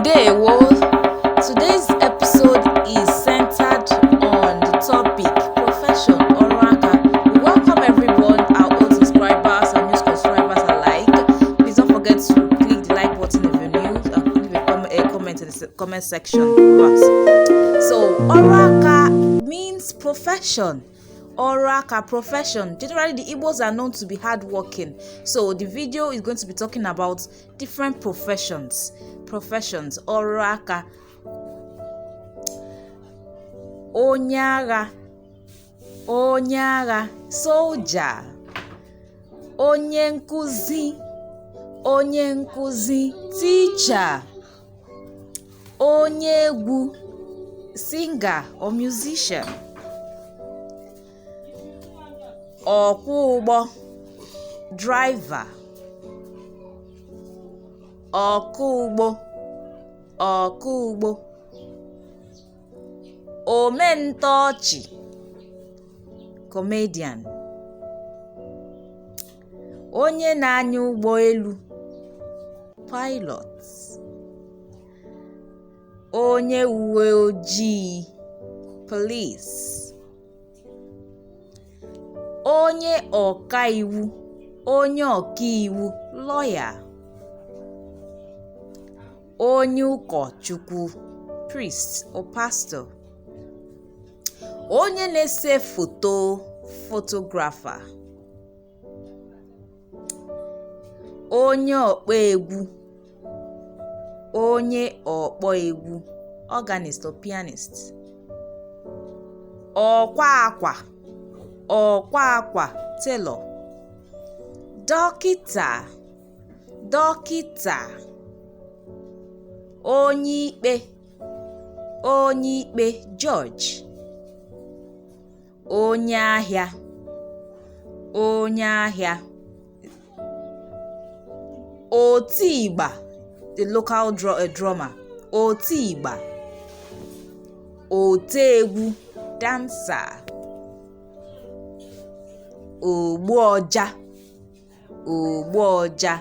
Ndewo. Today's episode is centered on the topic profession ọrụ aka. We welcome everyone, our old subscribers and new subscribers alike. Please don't forget to click the like button if you're new and leave a comment in the comment section box. So, ọrụ aka means profession. Ọrụ aka, profession. Generally, the Igbos are known to be hardworking. So, the video is going to be talking about different professions. Professions, ọrụ aka. Onye agha, onye agha, soldier. Onye nkuzi, onye nkuzi, teacher. Onye egwu, singer or musician. Ọkwọ ụgbọ, driver. Ọkụ ugbo, ọkụ ugbo. Omentọọchị, comedian. Onye na-anya ụgbọ elu, pilot. Onye uwe ojii, police. Onye ọka iwu, onye ọkaiwu, lawyer. Onye ụkọchukwu, priest or pastor. Onye na-ese foto, photographer. Onye ọkpọ egwu, onye ọkpọ egwu, organist or pianist. Ọkwa akwa, ọkwa akwa, tailor. Dọkịta, dọkịta. Onye ikpe, onye ikpe, judge. Onye ahịa, onye ahịa. Otigba, the local drummer. Otigba. Oteegwu, dancer. Ogbu ọja, ogbu ọja.